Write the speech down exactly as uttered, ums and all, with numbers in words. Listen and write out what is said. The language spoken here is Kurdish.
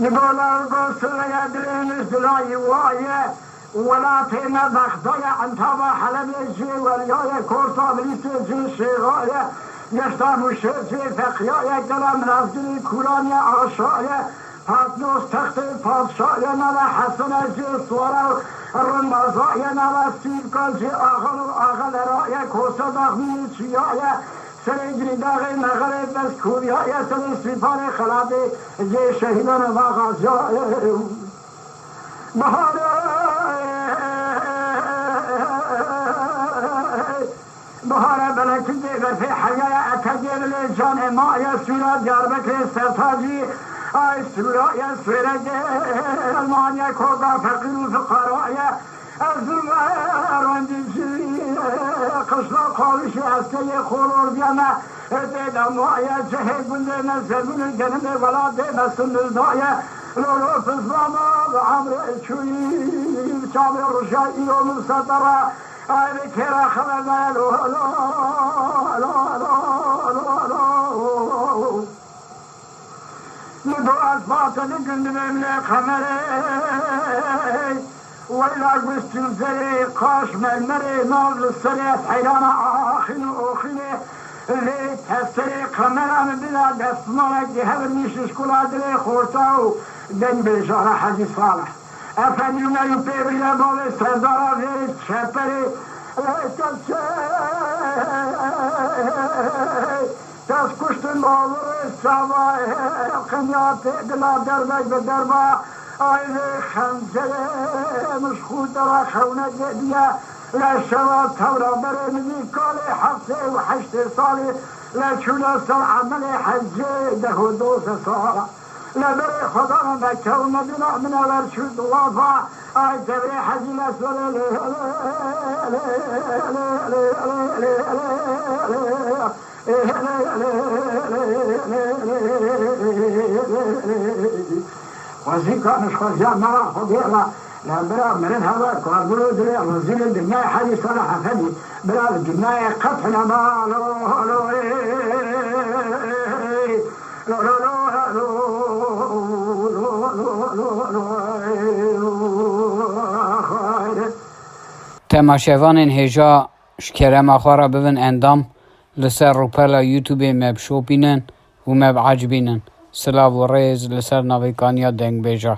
Li gola Gosireye dilê min ji dilayî waye, welatê me Bexda ye, Entaba Helebê jê weriya ye, Korta Bilîsê jê şêxa ye, Geşta Mûşê jê feqiya ye, gela Mirazgirî Kûranê aşa ye, Patnos textê padşa ye, nava Hesene jê swara û rimbaza ye, nava Sîvka jê axal û axelera ye, Kose daxmînî çiya ye, serê girîdaxê mexerê bes kûriya ye, serê sîparê xelatê jê şehîdanê va xaziya ye. Bihare, bihare belekî dê berfê heyaya etegê bilê canê ma ye sûra Diyarbekirê sertacî. Ay sûra ye swêre gel ma ye koka feqîr û fiqara ye. Ez randî jî qişla qawişê eskeyê xolor diyeme. Tê de ma ye cihê gundê me zebûnê genimê welatê me sindil daye. Lolo fizlama bi emrê çûyî çavê rija îro min sedera. Ay bi kêra xeber daye lo lo lo lo lo lo. Li do ez bate li gund bim lê qemerê. Weyla gustin zerê qaş mermerê nav li serê ez heyrana axîn û oxînê. Lê testerê qemera min bila destmalekî hev nîşt şkola dilê xorta û deng bêjara Hecî Salih. Efendî Umerî pê bigre bavê serdara vê çeperê. Ey kes çê, kes kuştin bavirê çava, qenya tê dila derbek bi derba. Ay vê xencerê min ji xû dera xewne gediye. Le şeva tewra berê min î kalê heftê û heştê salê. Le çûne ser emelê hecê deh û doze sala. Li berê Xwedana me kew Medîna min e wer çû di wafa, ay devrê hezî me serê lê. Xwezîka min ji xweziya me ra Xwedê re, li bira mirin heve karbûrê dilê rezîlê dinyayê Hecî Salih Efendî, bira li dinyayê qet hine ma lo lo. Temaşevanên hêja, ji kerema xwe re bibin endam, li ser rûpela YouTubeê me bişopînin û me biecibînin. Silav û rêz li ser navêkaniya dengbêja.